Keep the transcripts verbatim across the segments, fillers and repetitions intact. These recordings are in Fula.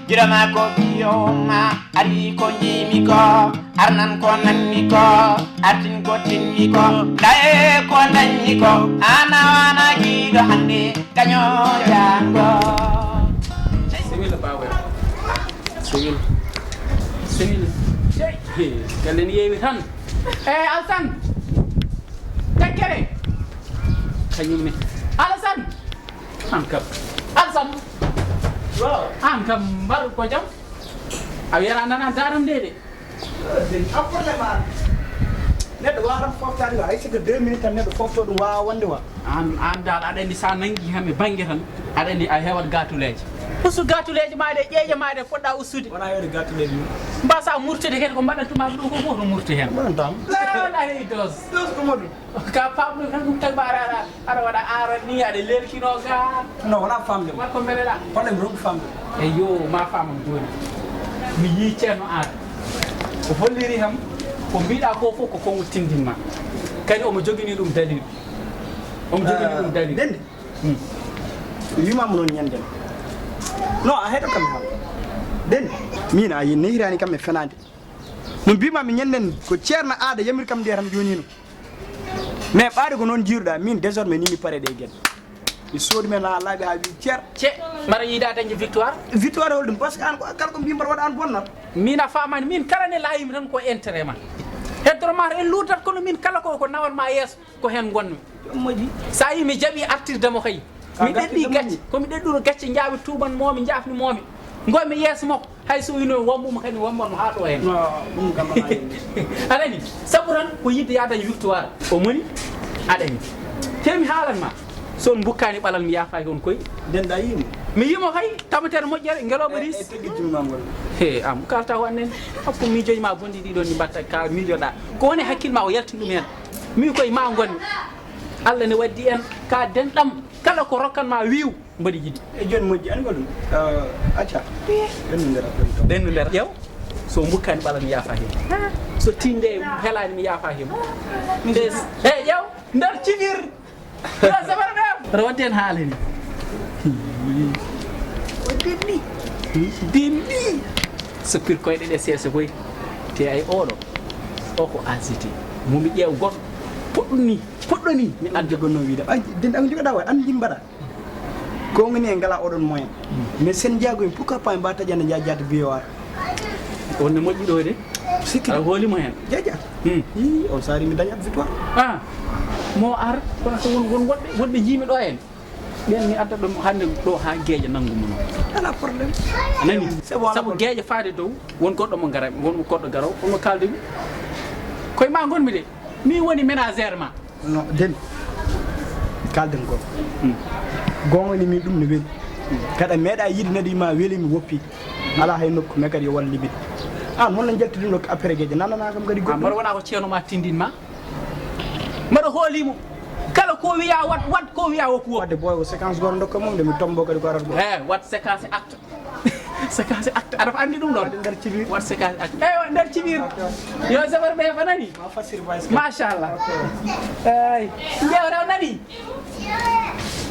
Jirama ko ɓiyo ma, ari ko jiimi ko, arnan ko nanmi ko, artin ko tinmi ko, ɗaye ko dañmi ko, ana wana giɗo hande, kaño jango. Sewil bawe. Sewil. Sewil. Hey, galle ni yewi tan. Eh, Alsan. Tekkere. Kañum ne. Alsan. An kam. Alsan. Waaw. An kam mbaɗu ko jam. A wiyata nana daram nde de. An problème an. Neɗɗo waran foftade wa. Hay siko deux minutes tan neɗɗo fofto ɗum wawa wonde wa. An, an dal aɗa andi sa nangi kam e bangge tan. Aɗa andi a hewat gatuleje. Ustu gatuleje ma de, ƴeeƴe ma de poɗɗa ustude. Wona hewde gatuleje mum. Mbasa murtude kadi ko mbaɗantuma ɗum ko fof no murti hen. Mbaɗantam. Wona hewi dos. Dos ko moɗum. Ka pamɗo tan ɗum tagma aɗa, aɗa, aɗa waɗa aran ni, aɗa lerkino ga. Non, wona famde. Wat ko mbeɗeɗa. Problème ronki famde. Eyo, ma famam joni. Mi yi ceerno aran. O holliri kam, ko mbiɗa ko fof ko konngol tindinma. Kadi omo jogini ɗum dalil. Omo jogini ɗum dalil. Dende. Hmm. Mi wimama noon ñanden. Non, a heɗo kam haala. Dende. Min a yi nehirani kam e fenade. No mbima mi ñanden ko ceerno aada yamir kam nde tan joni no. Mais ɓaade ko noon jiiruɗa, min désormais ni mi pare ɗe gueɗe. Mi soodi men ha laaɓi ha wi ceer. Ce, mbaɗa yiida dañde victoire? Victoire holɗum? Parce que an ko, kala ko mbi mbaɗa waɗa an bonnat. Min a famani, min kala ne layimi tan ko intérêt ma. Heddoro ma en lutat kono min kala ko, ko nawan ma yeeso, ko hen gonmi. Jom moƴƴi. Sa yi mi jaɓi artirde mo kay. Mi ɗeɗɗi gacce, ko mi ɗeɗɗuɗo gacce jaabi tuuban momi, jafni momi. Ngomi yeeso makko. Hay so wino wammo mo kadi wammo mo ha ɗo hen. No, ɗum kam ala hen. A nani? Sabu tan ko yidde yaada e victoire. O moni? A ɗani. Te mi haalan ma. So on mbukkani ɓalal mi yaafaki on koy. Denɗa yimo. Mi yimo kay, tabatere moƴƴere, ngeloba ris. E, e teggi junngo ngol. He, am, kalta ko annen. Hakku miijoji ma bonɗi ɗiɗon ɗi mbatta ka miijoɗa. Ko woni hakkil ma o yaltin ɗum hen. Mi koye ma ngonmi. Allah ne waddi en ka denɗam. Kala ko rokkan ma wiiw. Mbaɗi yiɗi. E jooni moƴƴi, an ko ɗum? Ah, acca. Ɓennu nder, ɓennu nder. Ɓennu nder, ƴeew. So mbukkani ɓalal mi yaafa heen. So tiinde helaani mi yaafa heen. Te, e ƴeew, nder civir. Yo safara ɓe. Aɗa wadde en haala ni. O denni. Denni. So pir koyɗe ɗe seesa koy. Te ay oɗo. O ko A C T. Mo mi ƴeew goɗɗo. Puɗɗo ni. Puɗɗo ni. Mi adda gonno wiide. Ay, den ɗan jogaɗa wa. An jim mbaɗa. Ko ngoni en ngala oɗon moyen. Mais sen jaago en, pourquoi pas en mbawa taƴande jaa jaata B O A? On ne moƴƴi ɗo de. Sikki. Aɗa hooli mo hen. Jaja. Hmm. Ii, on saari mi dañat victoire. Ah. Mo ar, kono so won, won woɗɓe, woɗɓe jiimi ɗo en. Ɓen mi adda ɗum hannde ɗo ha geeƴa nanngu mo noon. Ala problème. A nani? C'est bon, sabu geeƴa faade dow, won goɗɗo mo ngara, won goɗɗo garaw, on mo kalde mi. Koye ma ngonmi de. Mi woni ménagère ma. No, den. Kalden goonga. Hmm. Goonga ni mi ɗum ne weli. Kada meeɗa yiide nadi ma weli mi woppi. Ala hay nokku, mais kadi yo walla libit. An, honno jalti ɗum ɗo après geeƴe? Nanana kam kadi goɗɗum. Mbaɗa wona ko ceerno ma tindin ma? Mbaɗa hoolimo. Kala ko wiya wat, wat ko wiya woppu woppu. Wadde boy o séquence goto dokka mum de mi tombo kadi ko arat goto. He, wat séquence acte. Séquence acte, aɗa anndi ɗum ɗon? Waɗi nder civil. Wat séquence acte. Eywa, nder civil. Yo safara ɓe fanani. Ma fassir voice ka. Machallah. Ey, ƴeewata nani?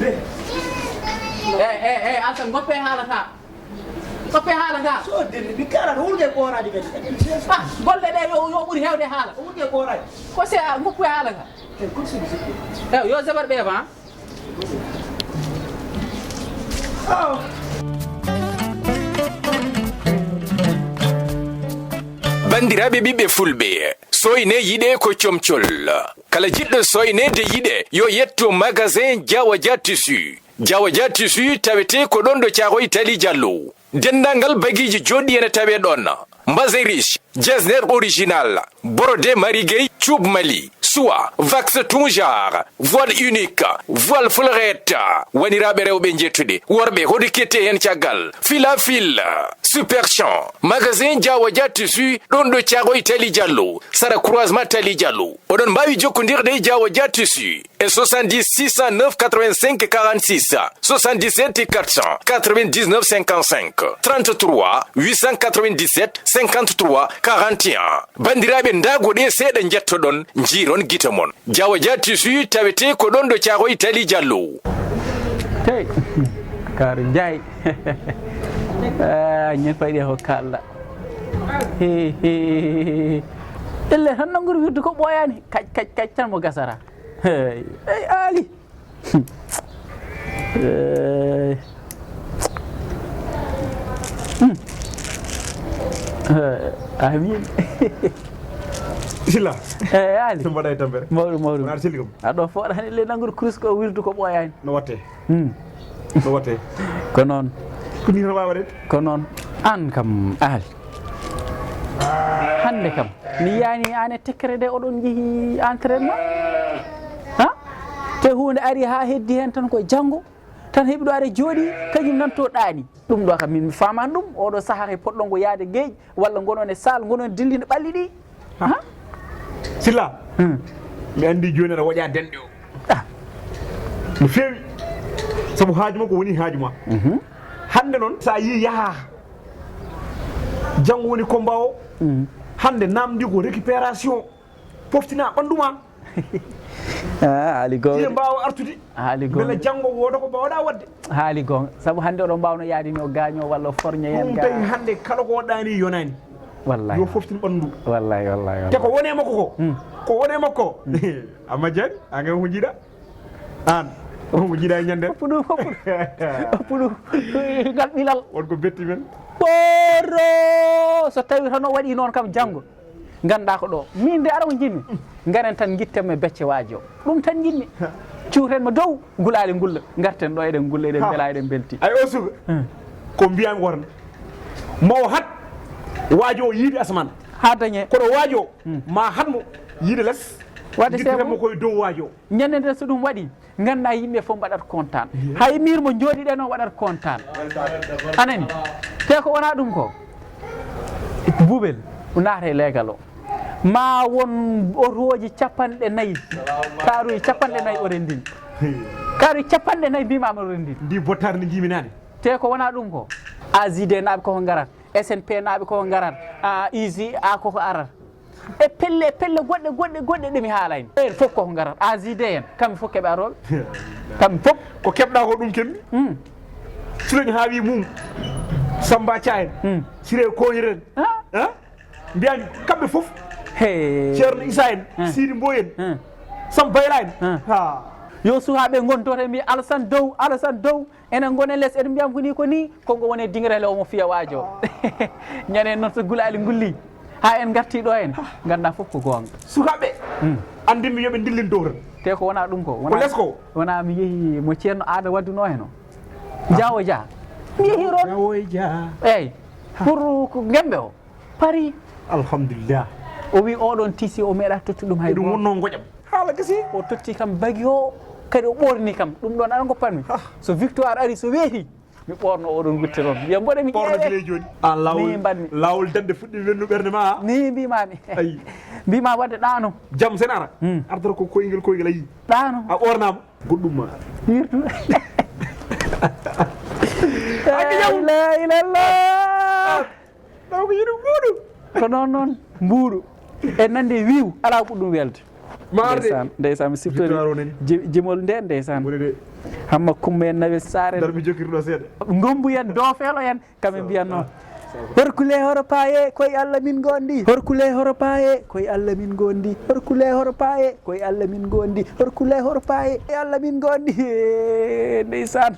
Ey, ey, ey, Alsan, goppe haala ka. Goppe haala ka. So dille, mi kala ɗo wurge ɓooraade kadi. Ah, golle ɗe yo, yo ɓuri heewde haala. Wurge ɓooraade. Ko se a, goppe haala ka. Ey, ko se, se. Ey, yo safara ɓe fa. Banndiraaɓe ɓiɓɓe fulɓe, soyne yiɗe ko comcol. Kala jiɗɗo soyneede yiɗe, yo yetto magasin Diawa Dia Tissu. Diawa Dia Tissu tawetee ko ɗon ɗo Caaroy Tali Jallo. Denndaangal bagiiji jooɗɗi ene tawee ɗoon. Mbasin riche, jesner original, brodé marigay, cuuɓ Mali, soie, wax tunjar, voile unique, voile fleurette, waniraaɓe rewɓe njettuɗe, worɓe hoɗo kette heen caggal, fil à fil, super champ, magasin Diawa Dia Tissu, ɗoon ɗo Caaroy Tali Jallo, sara croisement Tali Jallo. Oɗon mbaawi jokkondirde e Diawa Dia Tissu e soixante-dix six cent neuf quatre-vingt-cinq quarante-six, soixante-dix-sept quatre cent quatre-vingt-dix-neuf cinquante-cinq, trente-trois huit cent quatre-vingt-dix-sept cinquante-trois quarante et un. Banndiraaɓe, ndaagoɗee seeɗa njettoɗon, njiiron gite mon. Diawa Dia Tissu tawetee ko ɗoon ɗo Caaroy Tali Jallo. Tey, Kaari Njaay. Ah, ñen payɗi ko kalla. He, he, he, he. Elle tan nanngude wirdu ko ɓooyaani. Kac, kac, kac tan mo gasara. Hey, hey, Aali. Eh. Hmm. Eh, amin. Silla. Eh, Ali. Mbaɗa e tampere. Mawɗum, mawɗum. Wona aɗa selli kam. Aɗo fooɗa hannde le nanngude kurus ko wirdu ko ɓooyaani. No watte? Hmm. No watte? Ko noon. Ko ni tan waawata? Ko noon. Aan kam, Ali. Hannde kam, mi yiyani aan e tekkere nde oɗon njehi entraînement. Ha? Te huunde ari haa heddi heen tan ko janngo, tan heɓi ɗo ara jooɗi, kañum nan to ɗaani. Ɗum ɗo kam min mi faamaani ɗum, oɗo sahaa he poɗɗo ngo yahde geej, walla ngonon e saal, ngonon dillinde ɓalli ɗi. Ha? Silla, Hmm. mi anndi jooni aɗa waɗa denɗe o. Ah. No feewi. Sabu haaju ma ko woni haaju ma. Mhm. Hannde noon, so a yii yaha, janngo woni combat o. Mhm. Hannde namdi ko récupération. Poftina ɓanndu ma. Ah, haali goonga. Ɗiye mbaawa artude. Haali goonga. Mbele janngo wooda ko mbaawɗa waɗde. Haali goonga. Sabu hannde oɗon mbaawno yaade ni o gaaño walla o forña heen. Ɗum tawi hannde kala ko waɗɗani yonaani. Wallahi. Yo foftin ɓanndu. Wallahi, wallahi, wallahi. Te ko wone makko ko. Hmm. Ko wone makko. Hmm. Amma Diagne, an kay ko jiiɗa. An, ko jiiɗa e ñande. Hoppu ɗum, hoppu ɗum. Hoppu ɗum. Ngal ɓilal. Won ko betti men. Ɓooro! So tawi tan o waɗi noon kam janngo. Nganndaa ko ɗo. Min de ara ko njiɗmi. Ngaren tan ngitten mo e becce waajo. Ɗum tan njiɗmi. Cuuten mo dow, gulaali ngulla. Ngarten ɗo eɗen ngulla, eɗen Ha. mbela, eɗen mbelti. Ay o suka. Hmm. Ko mbiyami ko tan. Mo hat waajo o yiide asamaan. Haa dañe. Kono waajo Hmm. ma hat mo yiide les. Waɗde Ngittiren seeɓo. mo koye dow waajo. Ñande nde so ɗum waɗi, nganndaa yimɓe fof mbaɗat kontaan. Hay miir mo njooɗiɗen o waɗat kontaan. Anani? Te ko wonaa ɗum ko? Bubel, naata e leegal o. Ma won otooji capanɗe nayi, kaaruuji capanɗe nayi o renndini. Kaaruuji capanɗe nayi mbiimaama o renndini. Ndi bottaari ndi njiimi naane. Te ko wonaa ɗum ko? A J D naaɓe koko ngarat, S N P naaɓe koko ngarat, a, I G A koko arat. E pelle, e pelle goɗɗe, goɗɗe, goɗɗe ɗe mi haalayno. Ɓeen fof koko ngarat, A J D en, kamɓe fof keɓe arooɓe. Kamɓe fof. Ko keɓɗa ko ɗum keɓmi. Hmm. Siloñ haawi mum. Samba Dia en. Hmm. Siré Koñir en. Ha? Ha? Mbiyami kamɓe fof. He. Ceerno Issa en, Hmm. Sidi Mboy en, Hmm. Samba Bayla en. Hmm. Ha. Yo suhaaɓe ngon to tan mbi Alassane dow, Alassane dow. Enen ngone les, eɗen mbiyam ko ni, ko ni, ko ngo woni dingre le omo fiya waajo. Ñande noon so gulaali ngulli, haa en ngarti ɗo en, nganndaa fof ko goonga. Sukaaɓe, Hmm. anndinmi yo ɓe ndillin dow tan. Te ko wonaa ɗum ko, Ko wonaa, les ko? wonaa mi yehi mo Ceerno Aada wadduno heno. Jaawo Dia. Mi yehi ɗoon. Jaawo Dia. Eey. Pour ko Ngembe o. Paris. Alhamdulillah. O wi oɗon tisi o meeɗa totti ɗum hay Eɗum gooto. wonno ngoƴam. Haala gasi. O totti kam bagi o, kadi o ɓoorni kam. Ɗum ɗoon aɗa ngoppanmi. Ah. So victoire ari, so weeti, mi ɓoorno oɗon witte ɗoon. Wiya mboɗo mi Ɓoorno ƴeewe. gila e jooni. An laawol, Ni mbaɗmi. laawol dañde fuɗɗi welnu ɓernde ma. Ni mbimami. Ayi. Mbima wadde ɗaano. Jam sen ara. Hmm. Ardata ko koyngel, koyngel a yii. Ɗaano. A ɓoornama. Goɗɗum ma. Wirtu. Hakki jam. La ilaha illallah. Taw ko yiɗum mbuuɗu. Ko noon noon mbuuɗu. E nande wiiw alaa ko ɗum welde. Ma arde. Ndeysaan, ndeysaan, mi siftori Victoire o nani. ji-, jimol nde, ndeysaan. Woni de. Hamma Kumba en, Nawel Saar en. Dar mi jokkirɗo seeɗa. Ngombu en, Doofeelo en, kamɓe mbiyan noon. Horkule horo paaye, koye Allah min ngondi. Horkule horo paaye, koye Allah min ngondi. Horkule horo paaye, koye Allah min ngondi. Horkule horo paaye, koye Allah min ngondi. Ndeysaan.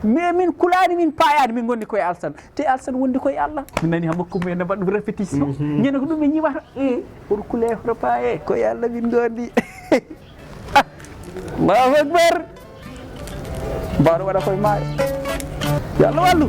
Mais min kulaani, min paayaani, min ngondi koye Alsan. Te Alsan wondi koye Allah. Mi nani Hamma Kumba en ne mbaɗa ɗum répétition. Mhm. Ñande ko ɗum ɓe ñiwata. Mm. Pour kule hoto paaye, koye Allah min ngondi. Ah, Allahu Akbar. Mbaɗo waɗa koye maayo. Yo Allah wallu.